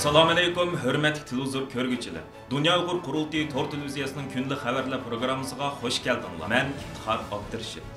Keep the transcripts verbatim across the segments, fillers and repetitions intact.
ئەسسالامۇئەلەيكۇم، ھۆرمەتلىك تېلېۋىزور كۆرگۈچىلەر! دۇنيا ئۇيغۇر قۇرۇلتىيى تور تېلېۋىزىيەسىنىڭ كۈندىلىك خەۋەرلەر پروگراممىسىغا خۇش كەلدىڭلار. مەن ئىپتىخار ئابدۇرېشىت.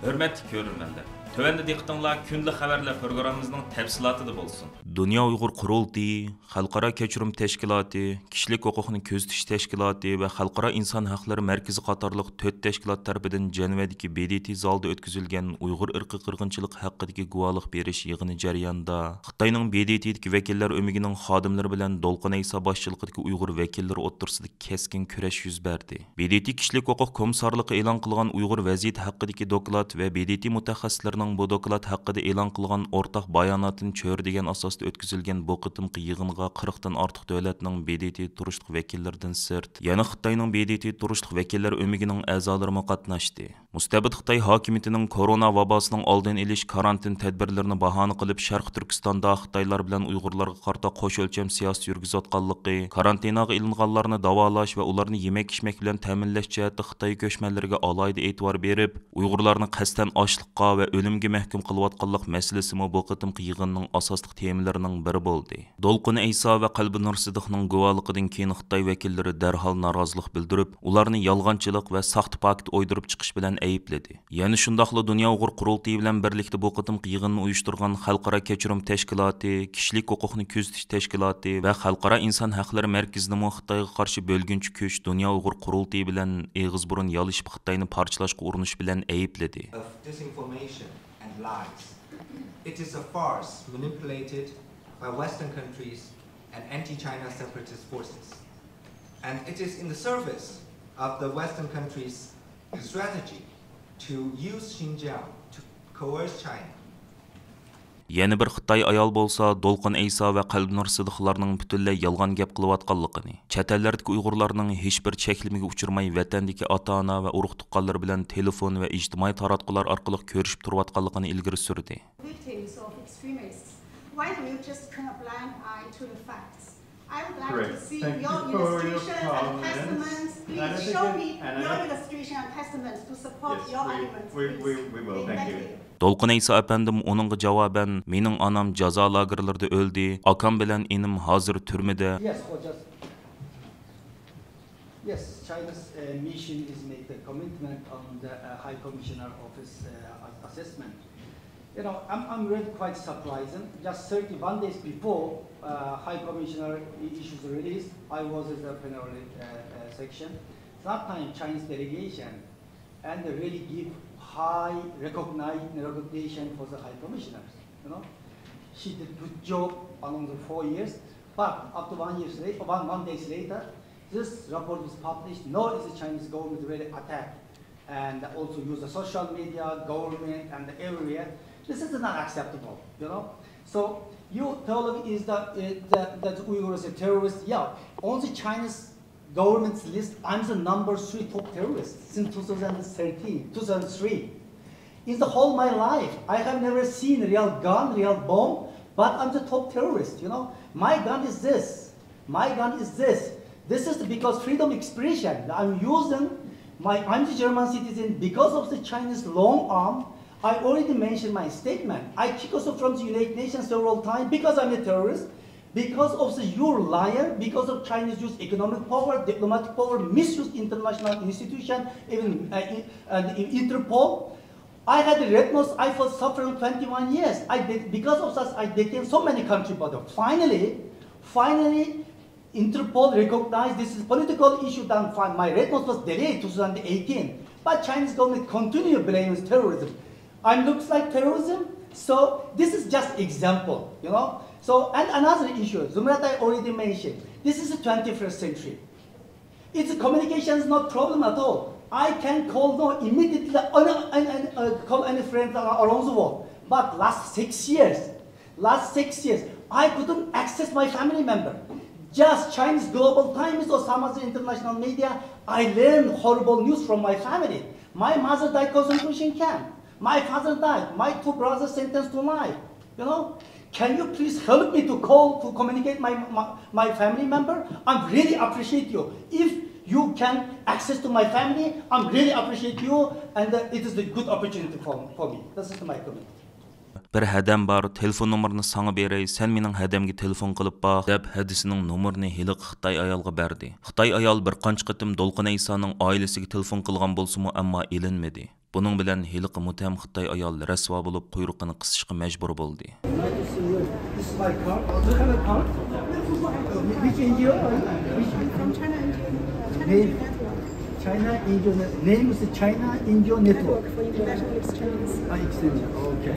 ھۆرمەتلىك كۆرۈرمەنلەر، تۆۋەندە دىققىتىڭلار كۈندىلىك خەۋەرلەر پروگراممىمىزنىڭ تەپسىلاتىدا بولسۇن. دۇنيا ئۇيغۇر قۇرۇلتىيى، خەلقئارا كەچۈرۈم تەشكىلاتى، كىشىلىك ھوقۇقنى كۆزىتىش تەشكىلاتى ۋە خەلقئارا ئىنسان ھەقلىرى مەركىزى قاتارلىق تۆت تەشكىلات تەرىپىدىن جەنۋەدىكى ب د ت زالىدا ئۆتكۈزۈلگەن ئۇيغۇر ئىرقىي قىرغىنچىلىقى ھەققىدىكى گۇۋاھلىق بېرىش يىغىنى جەريانىدا، خىتاينىڭ ب د ت دىكى ۋەكىللەر ئۆمىكىنىڭ خادىملىرى بىلەن دولقۇن ئەيسا باشچىلىقىدىكى ئۇيغۇر ۋەكىللىرى ئوتتۇرىسىدا كەسكىن كۈرەش يۈز بەردى. ب د ت كىشىلىك ھوقۇق كومىسسارلىقى ئېلان قىلغان ئۇيغۇر ۋەزىيىتى ھەققىدىكى دوكلات ۋە ب د ت مۇتەخەسسىسلىرىنىڭ بۇ دوكلات ھەققىدە ئېلان قىلغان ئورتاق باياناتىنى چۆرىدىگەن ئاساستا ئۆتكۈزۈلگەن بۇ قېتىمقى يىغىنغا قىرىقتىن ئارتۇق دۆلەتنىڭ ب د ت تۇرۇشلۇق ۋەكىللىرىدىن سىرت، يەنە خىتاينىڭ ب د ت تۇرۇشلۇق ۋەكىللەر ئۆمىكىنىڭ ئەزالىرىمۇ قاتناشتى. مۇستەبىت خىتاي ھاكىمىيىتىنىڭ كورونا ۋاباسىنىڭ ئالدىنى ئېلىش كارانتىن تەدبىرلىرىنى باھانە قىلىپ، شەرقىي تۈركىستاندا خىتايلار بىلەن ئۇيغۇرلارغا قارىتا قوش ئۆلچەم سىياسىتى يۈرگۈزۈۋاتقانلىقى، كارانتىناغا ئېلىنغانلارنى داۋالاش ۋە ئۇلارنى يېمەك-ئىچمەك بىلەن تەمىنلەش جەھەتتە خىتاي كۆچمەنلىرىگە ئالاھىدە ئېتىبار بېرىپ، ئۇيغۇرلارنى قەستەن ئاچلىققا ۋە ئۆلۈمگە مەھكۇم قىلىۋاتقانلىق مەسىلىسىمۇ بۇ قېتىمقى يىغىننىڭ ئاساسلىق تېمىلىرىنىڭ بىرى بولدى. دولقۇن ئەيسا ۋە قەلبىنۇر سىدىقنىڭ گۇۋاھلىقىدىن كېيىن خىتاي ۋەكىللىرى دەرھال نارازىلىق بىلدۈرۈپ، ئۇلارنى يالغانچىلىق ۋە ساختا پاكىت ئويدۇرۇپ چىقىش بىلەن ئەيىبلىدى. يەنە شۇنداقلا دۇنيا ئۇيغۇر قۇرۇلتىيى بىلەن بىرلىكتە بۇ قېتىمقى يىغىننى ئۇيۇشتۇرغان خەلقئارا كەچۈرۈم تەشكىلاتى، كىشىلىك ھوقۇقنى كۆزىتىش تەشكىلاتى ۋە خەلقئارا ئىنسان ھەقلىرى مەركىزىنىمۇ خىتايغا قارشى بۆلگۈنچى كۈچ دۇنيا ئۇيغۇر قۇرۇلتىيى بىلەن ئېغىز بۇرۇن يالىشىپ، خىتاينى پارچىلاشقا ئۇرۇنۇش بىلەن ئەيىبلىدى. Of disinformation and lies. It is a farce manipulated by Western countries and anti-China separatist forces. And it is in the service of the Western countries' strategy to use Xinjiang to coerce China. يەنە بىر خىتاي ئايال بولسا دولقۇن ئەيسا ۋە قەلبىنۇر سىدىقلارنىڭ پۈتۈنلەي يالغان گەپ قىلىۋاتقانلىقىنى، چەت ئەللەردىكى ئۇيغۇرلارنىڭ ھېچبىر چەكلىمىگە ئۇچرىماي، ۋەتەندىكى ئاتا-ئانا ۋە ئۇرۇق-تۇغقانلىرى بىلەن تېلېفون ۋە ئىجتىمائىي تاراتقۇلار ئارقىلىق كۆرۈشۈپ تۇرۇۋاتقانلىقىنى ئىلگىرى سۈردى. Victims of extremists. Why do you just turn a blind eye to the facts? I would like to see your illustrations and testaments. Please show me your illustration and testaments to support your arguments, please. Thank you. دولقۇن ئەيسا ئەپەندىم ئۇنىڭغا جاۋابەن، مېنىڭ ئانام جازا لاگېرلىرىدا ئۆلدى، ئاكام بىلەن ئىنىم ھازىر تۈرمىدە. Yes, for just Yes, China's uh, mission is make the commitment on the uh, High Commissioner Office uh, assessment. You know, I'm, I'm really quite surprised. Just thirty-one days before uh, High Commissioner issues release, I was in the plenary uh, uh, section. That time, Chinese delegation and really give high recognize, recognition for the High Commissioner. You know, she did good job along the four years. But after one year later, one, one days later, this report was published. No, it's the Chinese government really attack and also use the social media, government, and everywhere. This is not acceptable, you know. So you tell is that uh, that that Uyghur is a terrorist. Yeah, on the Chinese government's list, I'm the number three top terrorist since two thousand thirteen, two thousand three. In the whole my life, I have never seen real gun, real bomb, but I'm the top terrorist, you know. My gun is this. My gun is this. This is because freedom expression. I'm using my, I'm the German citizen because of the Chinese long arm. I already mentioned my statement. I kick off from the United Nations several times because I'm a terrorist. Because of the your liar, because of Chinese use economic power, diplomatic power, misuse international institution, even uh, in- and in Interpol. I had a red nose, I was suffering twenty-one years. I did, because of that, I detained so many country, but finally, finally, Interpol recognized this is a political issue, then fine. My red nose was delayed two thousand eighteen. But Chinese government continue blaming terrorism. I looks like terrorism. So this is just example, you know. So and another issue, Zumrat, I already mentioned. This is the twenty-first century. It's communication is not problem at all. I can call no immediately on, on, on, uh, call any friend around the world. But last six years, last six years, I couldn't access my family member. Just Chinese Global Times or some other international media, I learned horrible news from my family. My mother died concentration camp. My father died. My two brothers sentenced to life. You know, can you please help me to call to communicate my, my, my family member? I'm really appreciate you. If you can access to my family, I'm really appreciate you, and uh, it is a good opportunity for, for me. This is my comment. بىر ھەدەم بار، تېلېفون نومۇرىنى ساڭا بېرەي، سەن مېنىڭ ھەدەمگە تېلېفون قىلىپ باق، دەپ ھەدىسىنىڭ نومۇرىنى ھېلىقى خىتاي ئايالغا بەردى. خىتاي ئايال بىر قانچە قېتىم دولقۇن ئەيسانىڭ ئائىلىسىگە تېلېفون قىلغان بولسىمۇ، ئەمما ئېلىنمىدى. بۇنىڭ بىلەن ھېلىقى مۇتتەھەم خىتاي ئايال رەسۋا بولۇپ، قۇيرۇقىنى قىسىشقا مەجبۇر بولدى. This is my card. Do you have a card? Which N G O are you? Which From China N G O, China Name? N G O Network. China N G O Net-, name is China N G O Network. Network for International Exchanges. Ah, exchange. Okay.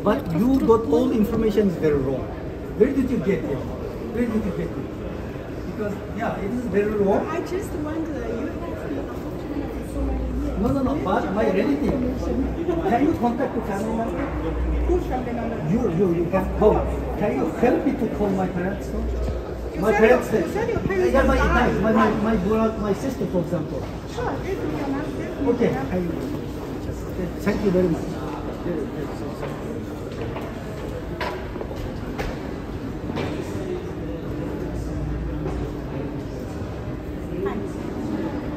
But you got all information is very wrong. Where did you get it? Where did you get it? Because, yeah, it is very wrong. I just wonder, you have been out of China for so many years. No, no, no, but my relative, can you contact the family member? Who's family member? You, you, you can call. Can you help me to call my parents? You My said parents your, you said your parents Yeah, are my, dying. my, my, my brother, my sister, for example. Sure, this is your mom, this is your Okay, mom. I will. Thank you very much.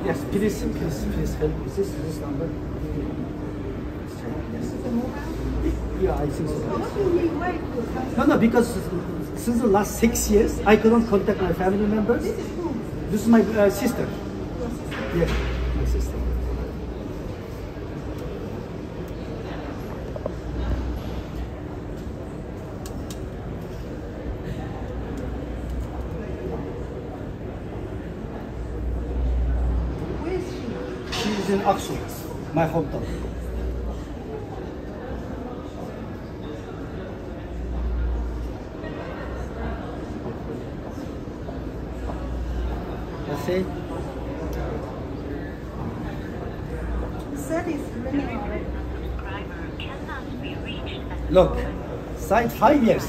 Yes, please, please, please help. Is this, this number? Yes. Yeah, I think so. No, no, because since the last six years, I couldn't contact my family members. This is who? This is my, uh, sister. Your sister? Yes, my sister. Where is she? She is in Aksu, my hometown. That's it. Set is ringing already. Look, side five years.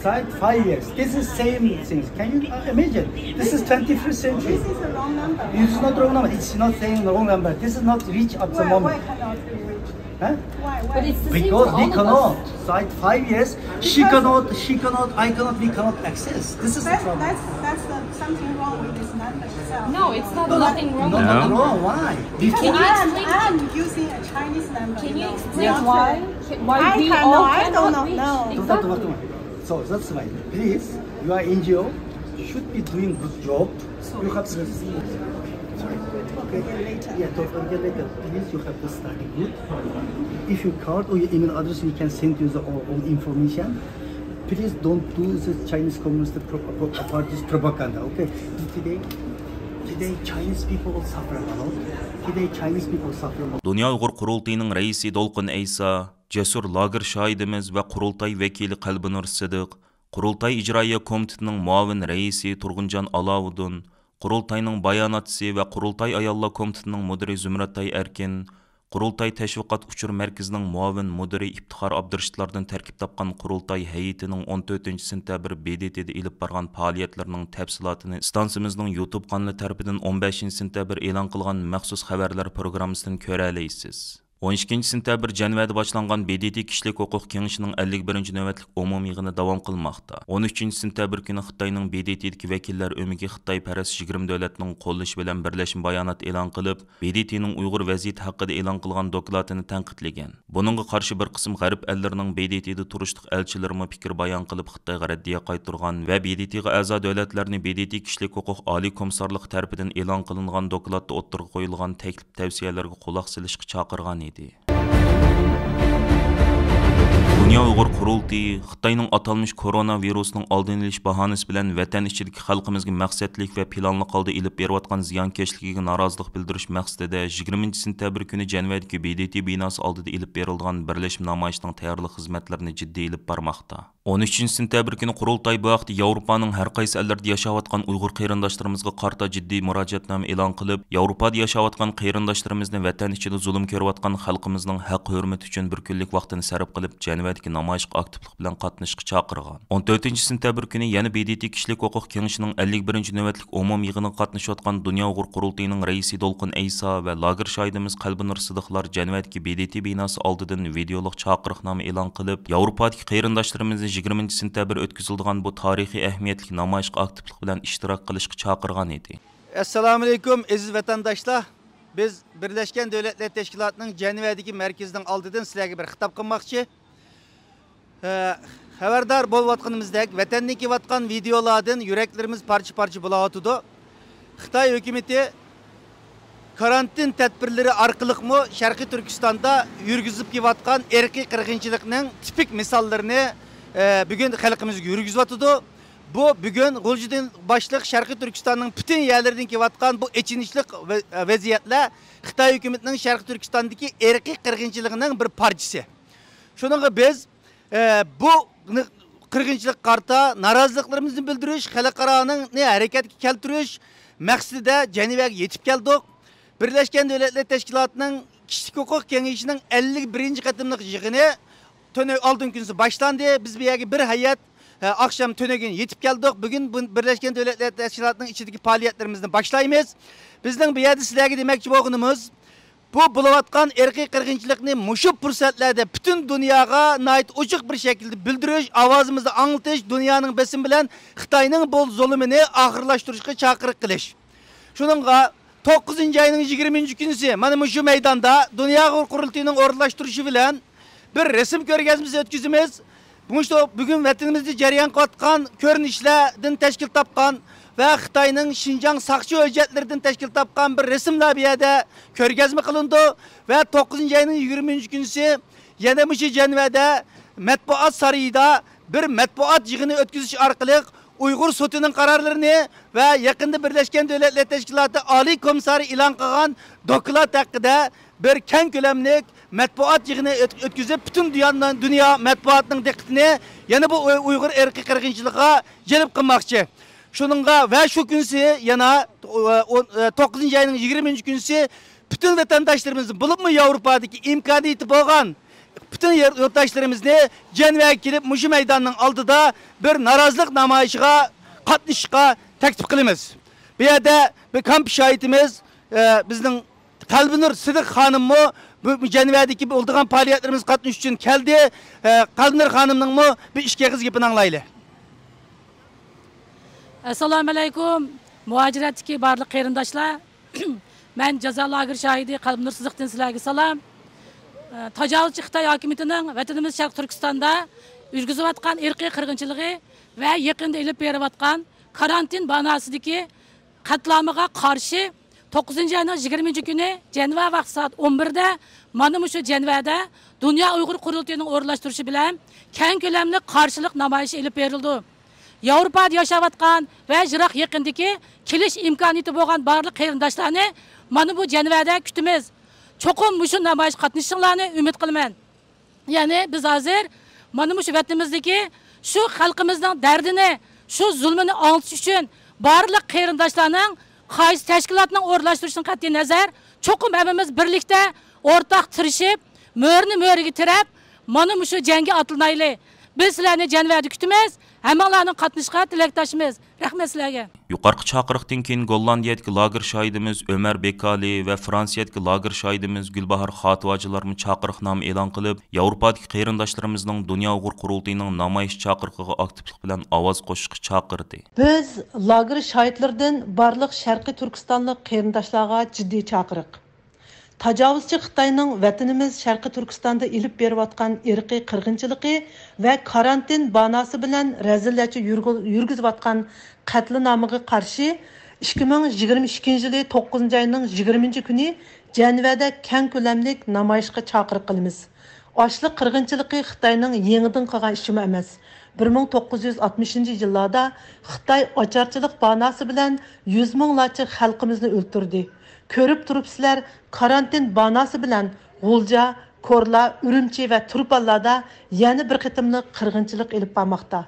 Side five years. This is same thing. Can you, uh, imagine? This is twenty-first century. This is a wrong number. It's not wrong number. It's not saying wrong number. This is not reach at the Why, moment. why cannot be reached? Huh? Why, why? But it's the same Because for we all of cannot. us. Side five years. She Because cannot, she cannot, I cannot, we cannot access. This is the That, problem. that's, that's the, something wrong with this number itself. No, it's not No, no, nothing wrong no, with not it. wrong. Why? Because Can you I'm, explain? I'm using a Chinese number, Can you you know, explain not why? a Why I we cannot, all I do cannot not reach? know. Exactly. So that's why, please, you are N G O, should be doing good job. You have to, sorry. We'll talk again later. Yeah, talk again later. Please, you have to study good. If you card or your email address, we can send you the all, all information. Please don't do the Chinese Communist pro-, pro-, Party's propaganda, okay? Today, today Chinese people suffer a lot. Today Chinese people suffer a lot. دۇنيا ئۇيغۇر قۇرۇلتىيىنىڭ رەئىسى دولقۇن ئەيسا، جەسۇر لاگېر شاھىتىمىز ۋە قۇرۇلتاي ۋەكىلى قەلبىنۇر سىدىق، قۇرۇلتاي ئىجرائىيە كومىتېتىنىڭ مۇئاۋىن رەئىسى تۇرغۇنجان ئالاۋۇدۇن، قۇرۇلتاينىڭ باياناتچىسى ۋە قۇرۇلتاي ئاياللار كومىتېتىنىڭ مۇدىرى زۇمرەتئاي ئەركىن، قۇرۇلتاي تەشۋىقات ئۇچۇر مەركىزىنىڭ مۇئاۋىن مۇدىرى ئىپتىخار ئابدۇرېشىتلاردىن تەركىب تاپقان قۇرۇلتاي ھەيئىتىنىڭ ئون تۆتىنچى سېنتەبىر ب د ت دا ئېلىپ بارغان پائالىيەتلىرىنىڭ تەپسىلاتىنى ئىستانسىمىزنىڭ يۇتۇب قانىلى تەرىپىدىن ئون بەشىنچى سېنتەبىر ئېلان قىلغان مەخسۇس خەۋەرلەر پروگراممىسىدىن كۆرەلەيسىز. ئون ئىككىنچى سېنتەبىر جەنۋەدە باشلانغان ب د ت كىشىلىك ھوقۇق كېڭىشىنىڭ ئەللىك بىرىنچى نۆۋەتلىك ئومۇمىي يىغىنى داۋام قىلماقتا. ئون ئۈچىنچى سېنتەبىر كۈنى خىتاينىڭ ب د ت دىكى ۋەكىللەر ئۆمىكى خىتايپەرەس يىگىرمە دۆلەتنىڭ قوللىشى بىلەن بىرلەشمە بايانات ئېلان قىلىپ، ب د ت نىڭ ئۇيغۇر ۋەزىيىتى ھەققىدە ئېلان قىلغان دوكلاتىنى تەنقىدلىگەن. بۇنىڭغا قارشى بىر قىسىم غەرب ئەللىرىنىڭ ب د ت دا تۇرۇشلۇق ئەلچىلىرىمۇ پىكىر بايان قىلىپ، خىتايغا رەددىيە قايتۇرغان ۋە ب د ت غا ئەزا دۆلەتلەرنى ب د ت كىشىلىك ھوقۇق ئالىي كومىسسارلىقى تەرىپىدىن ئېلان قىلىنغان دوكلاتتا ئوتتۇرىغا قويۇلغان تەكلىپ تەۋسىيەلەرگە قۇلاق سېلىشقا چاقىرغان ئىدى. دۇنيا ئۇيغۇر قۇرۇلتىيى خىتاينىڭ ئاتالمىش كورونا ۋىرۇسىنىڭ ئالدىنى ئېلىش باھانىسى بىلەن ۋەتەن ئىچىدىكى خەلقىمىزگە مەقسەتلىك ۋە پىلانلىق ھالدا ئېلىپ بېرىۋاتقان زىيانكەشلىكىگە نارازىلىق بىلدۈرۈش مەقسىتىدە، يىگىرمىنچى سېنتەبىر كۈنى جەنۋەدىكى ب د ت بىناسى ئالدىدا ئېلىپ بېرىلىدىغان بىرلەشمە نامايىشنىڭ تەييارلىق خىزمەتلىرىنى جىددىي ئېلىپ بارماقتا. ئون ئۈچىنچى سېنتەبىر كۈنى قۇرۇلتاي بۇ ھەقتە ياۋروپانىڭ ھەر قايسى ئەللىرىدە ياشاۋاتقان ئۇيغۇر قېرىنداشلىرىمىزغا قارىتا جىددىي مۇراجىئەتنامە ئېلان قىلىپ، ياۋروپادا ياشاۋاتقان قېرىنداشلىرىمىزنى ۋەتەن ئىچىدە زۇلۇم كۆرۈۋاتقان خەلقىمىزنىڭ ھەق ھۆرمىتى ئۈچۈن بىر كۈنلۈك ۋاقتىنى سەرپ قىلىپ، جەنۋەدىكى نامايىشقا ئاكتىپلىق بىلەن قاتنىشىشقا چاقىرغان. ئون تۆتىنچى سېنتەبىر كۈنى يەنە ب د ت كىشىلىك ھوقۇق كېڭىشىنىڭ ئەللىك بىرىنچى نۆۋەتلىك ئومۇمىي يىغىنىغا قاتنىشىۋاتقان دۇنيا ئۇيغۇر قۇرۇلتىيىنىڭ رەئىسى دولقۇن ئەيسا ۋە لاگېر شاھىتىمىز قەلبىنۇر سىدىقلار جەنۋەدىكى ب د ت بىناسى ئالدىدىن ۋىدېئولۇق چاقىرىقنامە ئېلان قىلىپ، ياۋروپادىكى قېرىنداشلىرىمىزنى يىگىرمىنچى سېنتەبىر ئۆتكۈزۈلىدىغان بۇ تارىخىي ئەھمىيەتلىك نامايىشقا ئاكتىپلىق بىلەن ئىشتىراك قىلىشقا چاقىرغان ئىدى. ئەسسالامۇئەلەيكۇم، ئەزىز ۋەتەنداشلار! بىز بىرلەشكەن دۆلەتلەر تەشكىلاتىنىڭ جەنۋەدىكى مەركىزىنىڭ ئالدىدىن سىلەرگە بىر خىتاب قىلماقچى. ئە، خەۋەردار بولۇۋاتقىنىمىزدەك، ۋەتەندىن كېلىۋاتقان ۋىدىيولادىن يۈرەكلىرىمىز پارچە-پارچە بولاۋاتىدۇ. خىتاي ھۆكۈمىتى كارانتىن تەدبىرلىرى ئارقىلىقمۇ شەرقىي تۈركىستاندا يۈرگۈزۈپ كېلىۋاتقان ئىرقىي قىرغىنچىلىقنىڭ تىپىك مىساللىرىنى، ئە، بۈگۈن خەلقىمىزگە يۈرگۈزۈۋاتىدۇ. بۇ بۈگۈن غۇلجىدىن باشلىق شەرقىي تۈركىستاننىڭ پۈتۈن يەرلىرىدىن كېلىۋاتقان بۇ ئېچىنىشلىق ۋە-، ۋەزىيەتلەر خىتاي ھۆكۈمىتىنىڭ شەرقىي تۈركىستاندىكى ئىرقىي قىرغىنچىلىقىنىڭ بىر پارچىسى. شۇنىڭغا بىز، ئە، بۇ قىرغىنچىلىققا قارىتا نارازىلىقلىرىمىزنى بىلدۈرۈش، خەلقئارانىڭ ھەرىكەتكە كەلتۈرۈش مەقسىتىدە جەنۋەگە يېتىپ كەلدۇق. بىرلەشكەن دۆلەتلەر تەشكىلاتىنىڭ كىشىلىك ھوقۇق كېڭىشىنىڭ ئەللىك بىرىنچى قېتىملىق يىغىنى تۈنۈ-، ئالدىن كۈنسى باشلاندى. بىز بۇ يەرگە بىر ھەيئەت، ئە، ئاخشام تۈنۈگۈن يېتىپ كەلدۇق. بۈگۈن بۇ بىرلەشكەن دۆلەتلەر تەشكىلاتىنىڭ ئىچىدىكى پائالىيەتلىرىمىزنى باشلايمىز. بىزنىڭ بۇ يەردە سىلەرگە دېمەكچى بولغىنىمىز، بۇ بولۇۋاتقان ئىرقىي قىرغىنچىلىقنى مۇشۇ پۇرسەتلەردە پۈتۈن دۇنياغا ناھايىتى ئوچۇق بىر شەكىلدە بىلدۈرۈش، ئاۋازىمىزنى ئاڭلىتىش، دۇنيانىڭ بېسىمى بىلەن خىتاينىڭ بۇ زۇلۇمىنى ئاخىرلاشتۇرۇشقا چاقىرىق قىلىش. شۇنىڭغا توققۇزىنچى ئاينىڭ يىگىرمىنچى كۈنىسى مانا مۇشۇ مەيداندا دۇنيا ئۇيغۇر قۇرۇلتىيىنىڭ ئورۇنلاشتۇرۇشى بىلەن بىر رەسىم كۆرگەزمىسى ئۆتكۈزىمىز. مۇشۇ بۈگۈن ۋەتىنىمىزدە جەريان قىلىۋاتقان كۆرۈنۈشلەردىن تەشكىل تاپقان ۋە خىتاينىڭ شىنجاڭ ساقچى ھۆججەتلىرىدىن تەشكىل تاپقان بىر رەسىملەر بۇ يەردە كۆرگەزمە قىلىنىدۇ ۋە توققۇزىنچى ئاينىڭ يىگىرمىنچى كۈنىسى يەنە مۇشۇ جەنۋەدە مەتبۇئات سارىيىدا بىر مەتبۇئات يىغىنى ئۆتكۈزۈش ئارقىلىق ئۇيغۇر سوتىنىڭ قارارلىرىنى ۋە يېقىندا بىرلەشكەن دۆلەتلەر تەشكىلاتى ئالىي كومىسسارى ئېلان قىلغان دوكلات ھەققىدە بىر كەڭ كۆلەملىك مەتبۇئات يىغىنى ئۆت-، ئۆتكۈزۈپ، پۈتۈن دۇنيا، دۇنيا مەتبۇئاتىنىڭ دىققىتىنى يەنە بۇ ئۇي-، ئۇيغۇر ئىرقىي قىرغىنچىلىقىغا جەلپ قىلماقچى. شۇنىڭغا ۋە شۇ كۈنسى يەنە، ئو-، ئو-، توققۇزىنچى ئاينىڭ يىگىرمىنچى كۈنسى پۈتۈن ۋەتەنداشلىرىمىزنى، بولۇپمۇ ياۋروپادىكى ئىمكانىيىتى بولغان پۈتۈن يۇر-، يۇرتداشلىرىمىزنى جەنۋەگە كېلىپ، مۇشۇ مەيداننىڭ ئالدىدا بىر نارازىلىق نامايىشىغا قاتنىشىشقا تەكلىپ قىلىمىز. بۇ يەردە بىر كامپ شاھىتىمىز، ئە، بىزنىڭ قەلبىنۇر سىدىق خانىممۇ بۇ، بۇ جەنۋەدىكى بولىدىغان پائالىيەتلىرىمىزگە قاتنىشىش ئۈچۈن كەلدى. ئە، قەلبىنۇر خانىمنىڭمۇ بىر ئىككى ئېغىز گېپىنى ئاڭلايلى. ئەسسالامۇ ئەلەيكۇم، مۇھاجىرەتتىكى بارلىق قېرىنداشلار. مەن جازا لاگېر شاھىتى قەلبىنۇر سىدىقتىن سىلەرگە سالام. ئە، تاجاۋۇزچى خىتاي ھاكىمىيىتىنىڭ ۋەتىنىمىز شەرقىي تۈركىستاندا يۈرگۈزۈۋاتقان ئىرقىي قىرغىنچىلىقى ۋە يېقىندا ئېلىپ بېرىۋاتقان كارانتىن باناسىدىكى قەتلىئامىغا قارشى توققۇزىنچى ئاينىڭ يىگىرمىنچى كۈنى جەنۋە ۋاقتى سائەت ئون بىردە مانا مۇشۇ جەنۋەدە دۇنيا ئۇيغۇر قۇرۇلتىيىنىڭ ئورۇنلاشتۇرۇشى بىلەن كەڭ كۆلەملىك قارشىلىق نامايىشى ئېلىپ بېرىلىدۇ. ياۋروپادا ياشاۋاتقان ۋە يىراق يېقىندىكى كېلىش ئىمكانىيىتى بولغان بارلىق قېرىنداشلارنى مانا بۇ جەنۋەدە كۈتىمىز. چوقۇم مۇشۇ نامايىشقا قاتنىشىشىڭلارنى ئۈمىد قىلىمەن. يەنى بىز ھازىر مانا مۇشۇ ۋەتىنىمىزدىكى شۇ خەلقىمىزنىڭ دەردىنى، شۇ زۇلمىنى ئاڭلىتىش ئۈچۈن بارلىق قېرىنداشلارنىڭ قايسى تەشكىلاتنىڭ ئورۇنلاشتۇرۇشىدىن قەتئىينەزەر، چوقۇم ھەممىمىز بىرلىكتە ئورتاق تىرىشىپ، مۆرىنى مۆرىگە تىرەپ، مانا مۇشۇ جەڭگە ئاتلىنايلى. بىز سىلەرنى جەنۋەدە كۈتىمىز، ھەممىڭلارنىڭ قاتنىشىشىغا تىلەكداشمىز. رەھمەت سىلەرگە. يۇقىرىقى چاقىرىقتىن كېيىن گوللاندىيەدىكى لاگېر شاھىتىمىز ئۆمەر بېكالى ۋە فرانسىيەدىكى لاگېر شاھىتىمىز گۈلباھار خاتىۋاجىلارمۇ چاقىرىقنامە ئېلان قىلىپ، ياۋروپادىكى قېرىنداشلىرىمىزنىڭ دۇنيا ئۇيغۇر قۇرۇلتىيىنىڭ نامايىش چاقىرىقىغا ئاكتىپلىق بىلەن ئاۋاز قوشۇشقا چاقىردى. بىز لاگېر شاھىتلىرىدىن بارلىق شەرقىي تۈركىستانلىق قېرىنداشلارغا جىددىي چاقىرىق. تاجاۋۇزچى خىتاينىڭ ۋەتىنىمىز شەرقىي تۈركىستاندا ئېلىپ بېرىۋاتقان ئىرقىي قىرغىنچىلىقى ۋە كارانتىن باناسى بىلەن رەزىللەرچە يۈرگۈ-، يۈرگۈزۈۋاتقان قەتلىئامىغا قارشى ئىككى مىڭ يىگىرمە ئىككىنچى يىلى توققۇزىنچى ئاينىڭ يىگىرمىنچى كۈنى جەنۋەدە كەڭ كۆلەملىك نامايىشقا چاقىرىق قىلىمىز. ئاشلىق قىرغىنچىلىقى خىتاينىڭ يېڭىدىن قىلغان ئىشىمۇ ئەمەس. بىر مىڭ توققۇز يۈز ئاتمىشىنچى يىللاردا خىتاي ئاچارچىلىق باناسى بىلەن يۈز مىڭلارچە خەلقىمىزنى ئۆلتۈردى. كۆرۈپ تۇرۇپسىلەر، كارانتىن باناسى بىلەن غۇلجا، كورلا، ئۈرۈمچى ۋە تۇرپانلاردا يەنە بىر قېتىملىق قىرغىنچىلىق ئېلىپ بارماقتا.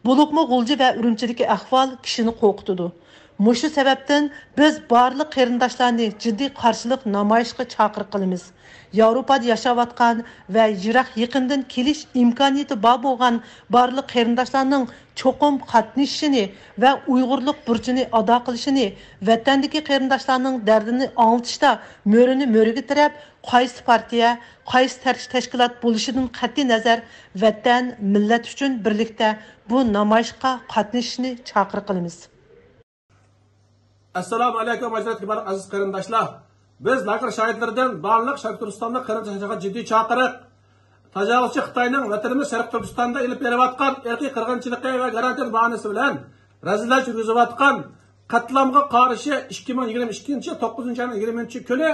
بولۇپمۇ غۇلجا ۋە ئۈرۈمچىدىكى ئەھۋال كىشىنى قورقۇتىدۇ. مۇشۇ سەۋەبتىن بىز بارلىق قېرىنداشلارنى جىددىي قارشىلىق نامايىشقا چاقىرىق قىلىمىز. ياۋروپادا ياشاۋاتقان ۋە يىراق يېقىندىن كېلىش ئىمكانىيىتى بار بولغان بارلىق قېرىنداشلارنىڭ چوقۇم قاتنىشىشىنى ۋە ئۇيغۇرلۇق بۇرچىنى ئادا قىلىشىنى، ۋەتەندىكى قېرىنداشلارنىڭ دەردىنى ئاڭلىتىشتا مۆرىنى مۆرىگە تىرەپ، قايسى پارتىيە، قايسى تەر-، تەشكىلات بولۇشىدىن قەتئىينەزەر، ۋەتەن، مىللەت ئۈچۈن بىرلىكتە بۇ نامايىشقا قاتنىشىشنى چاقىرىق قىلىمىز. ئەسسالامۇ ئەلەيكۇم، ھۆرمەتلىك بارلىق ئەزىز قېرىنداشلار. بىز لاگېر شاھىتلىرىدىن بارلىق شەرقىي تۈركىستانلىق قېرىنداشلارغا جىددىي چاقىرىق. تاجاۋۇزچى خىتاينىڭ ۋەتىنىمىز شەرقىي تۈركىستاندا ئېلىپ بېرىۋاتقان ئىرقىي قىرغىنچىلىقى ۋە گېنوسىد باھانىسى بىلەن رەزىللەر يۈرگۈزۈۋاتقان قەتلىئامغا قارشى ئىككى مىڭ يىگىرمە ئىككىنچى يىل توققۇزىنچى ئاينىڭ يىگىرمىنچى كۈنى،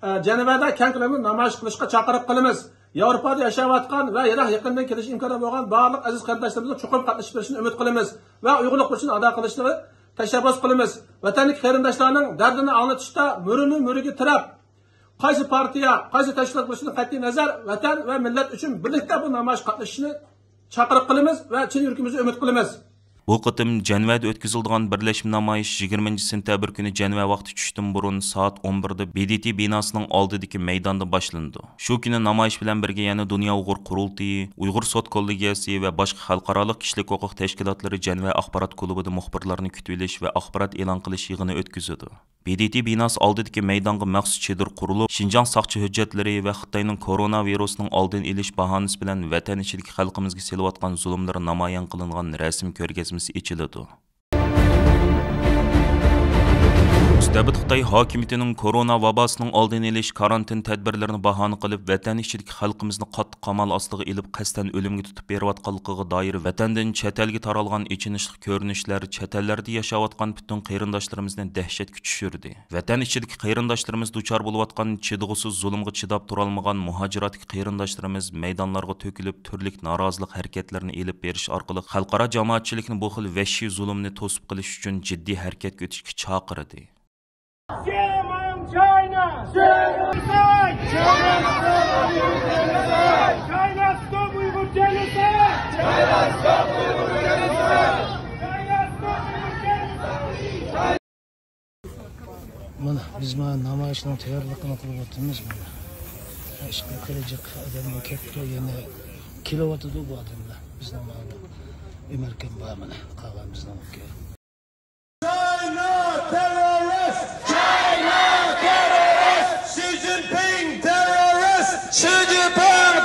ئە، جەنۋەدە كەڭ كۆلەمدە نامايىش قىلىشقا چاقىرىق قىلىمىز. ياۋروپادا ياشاۋاتقان ۋە يىراق يېقىندىن كېلىش ئىمكانى بولغان بارلىق ئەزىز قېرىنداشلىرىمىزنىڭ چوقۇم قاتنىشىپ بېرىشىنى ئۈمىد قىلىمىز ۋە ئۇيغۇرلۇق بۇرچىنى ئادا قىلىشىنى تەشەببۇس قىلىمىز. ۋەتەندىكى قېرىنداشلارنىڭ دەردىنى ئاڭلىتىشتا مۈرىنى مۈرىگە تىرەپ، قايسى پارتىيە، قايسى تەشكىلات بولۇشىدىن قەتئىينەزەر، ۋەتەن ۋە مىللەت ئۈچۈن بىرلىكتە بۇ نامايىشقا قاتنىشىشنى چاقىرىق قىلىمىز ۋە چىن يۈرىكىمىزدىن ئۈمىد قىلىمىز. بۇ قېتىم جەنۋەدە ئۆتكۈزۈلىدىغان بىرلەشمە نامايىش يىگىرمىنچى سېنتەبىر كۈنى جەنۋە ۋاقتى چۈشتىن بۇرۇن سائەت ئون بىردە ب د ت بىناسىنىڭ ئالدىدىكى مەيداندا باشلىنىدۇ. شۇ كۈنى نامايىش بىلەن بىرگە يەنە دۇنيا ئۇيغۇر قۇرۇلتىيى، ئۇيغۇر سوت كوللېگىيەسى ۋە باشقا خەلقئارالىق كىشىلىك ھوقۇق تەشكىلاتلىرى جەنۋە ئاخبارات كۇلۇبىدا مۇخبىرلارنى كۈتۈۋېلىش ۋە ئاخبارات ئېلان قىلىش يىغىنى ئۆتكۈزىدۇ. ب د ت بىناسى ئالدىدىكى مەيدانغا مەخسۇس چېدىر قۇرۇلۇپ، شىنجاڭ ساقچى ھۆججەتلىرى ۋە خىتاينىڭ كورونا ۋىرۇسىنىڭ ئالدىنى ئېلىش باھانىسى بىلەن ۋەتەن ئىچىدىكى خەلقىمىزگە سېلىۋاتقان زۇلۇملىرى نامايان قىلىنغان رەسىم كۆرگەزمىسى ئېچىلىدۇ. مۇستەبىت خىتاي ھاكىمىيىتىنىڭ كورونا ۋاباسىنىڭ ئالدىنى ئېلىش، كارانتىن تەدبىرلىرىنى باھانە قىلىپ، ۋەتەن ئىچىدىكى خەلقىمىزنى قاتتىق قامال ئاستىغا ئېلىپ، قەستەن ئۆلۈمگە تۇتۇپ بېرىۋاتقانلىقىغا دائىر ۋەتەندىن چەت ئەلگە تارالغان ئېچىنىشلىق كۆرۈنۈشلەر چەت ئەللەردە ياشاۋاتقان پۈتۈن قېرىنداشلىرىمىزنى دەھشەتكە چۈشۈردى. ۋەتەن ئىچىدىكى قېرىنداشلىرىمىز دۇچار بولۇۋاتقان چىدىغۇسىز زۇلۇمغا چىداپ تۇرالمىغان مۇھاجىراتتىكى قېرىنداشلىرىمىز مەيدانلارغا تۆكۈلۈپ، تۈرلۈك نارازىلىق ھەرىكەتلىرىنى ئېلىپ بېرىش ئارقىلىق خەلقئارا جامائەتچىلىكنى بۇ خىل ۋەھشىي زۇلۇمنى توسۇپ قېلىش ئۈچۈن جىددىي ھەرىكەتكە ئۆتۈشكە چاقىردى. Shame on China! Shame on China! China, stop Uyghur genocide! China, stop Uyghur genocide! China, stop Uyghur genocide! مانا، بىز مانا نامايىشنىڭ تەييارلىقىنى قىلىۋاتىمىز مانا. ئىشقىلىپ خېلى جىق ئادەم كەپتۇ، يەنە كېلىۋاتىدۇ بۇ ئادەملەر. بىزنىڭ مانا ئۆمەركەم بار مانا، قالغان بىزنىڭ ئۇكا. China terrorist! China terrorist! Xi Jinping terrorist! Xi Jinping!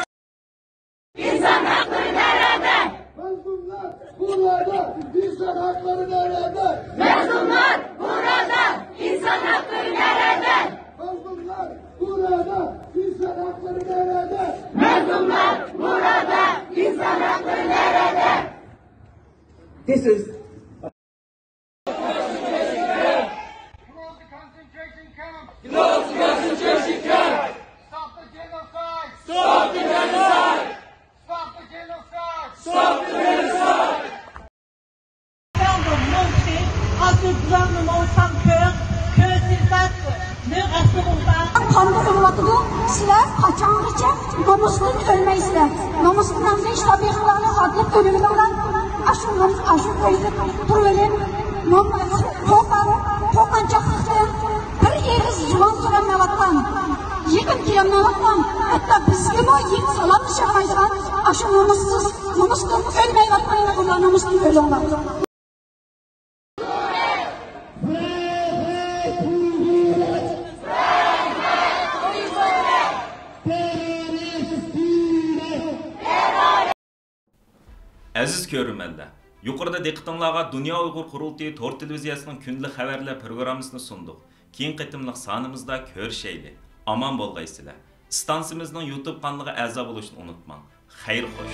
İnsan hakları nerede? Mazlumlar burada, insan hakları nerede? Mazlumlar burada, insan hakları nerede? Mazlumlar burada, insan hakları nerede? Mazlumlar burada, insan hakları nerede? This is Close the concentration camp! Close the concentration camp! Stop the genocide! Stop the genocide! Stop the genocide! Stop the genocide! Faire leur montrer à ce gouvernement sans cœur que ces actes ne resteront pas. قانداق بولۇۋاتىدۇ؟ سىلەر قاچانغىچە نومۇستىن ئۆلمەيسىلەر؟ نومۇستىن ئەمدى شۇنداق بېغىڭلارنى ئاتلىق ئۆلۈۋېلىڭلار. ئاشۇ نومۇس، ئاشۇ كويدا تۇرۇۋېلىڭ. نوم-، قورققان، قورققانچاقلىقتىن بىر ئېغىز زۇۋان سۆزلەلمەيۋاتقان، يېقىن كېلەلمەيۋاتقان، ھەتتا بىزگىمۇ يېقىن سالاملىشالمايدىغان ئاشۇ نومۇسسىز، نومۇستىن ئۆلمەيۋاتقان ئۇيغۇرلار نومۇستىن ئۆلۈڭلار. ئەزىز كۆرۈرمەنلەر، يۇقىرىدا دىققىتىڭلارغا دۇنيا ئۇيغۇر قۇرۇلتىيى تور تېلېۋىزىيەسىنىڭ كۈندىلىك خەۋەرلەر پروگراممىسىنى سۇندۇق. كېيىنكى قېتىملىق سانىمىزدا كۆرۈشەيلى. ئامان بولغايسىلەر. ئىستانسىمىزنىڭ يۇتۇب قانىلىغا ئەزا بولۇشنى ئۇنتۇماڭ. خەير خوش.